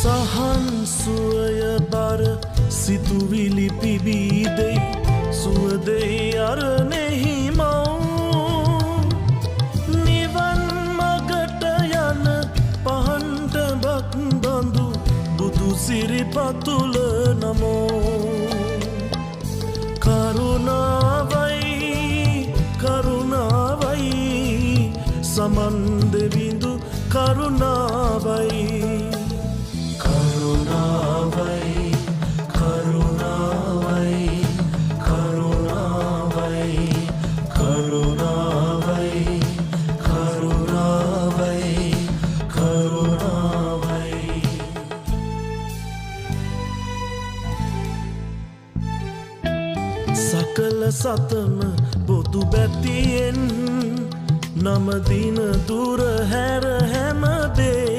සහන් සුවය බර සිතුවිලි පිබී දෙයි, සුව දෙයි අරණෙහි මව්. නිවන් මගට යන පහන් ටඹක් බඳු බුදු සිරිපතුල නමෝ. කරුණාවයි කරුණාවයි සමන් දෙවිඳු කරුණාවයි. කරුණාවයි කරුණාවයි කරුණාවයි කරුණාවයි කරුණාවයි කරුණාවයි. සකල සතම බොදු බැතියෙන් නමදින දුර හැර හැම දේම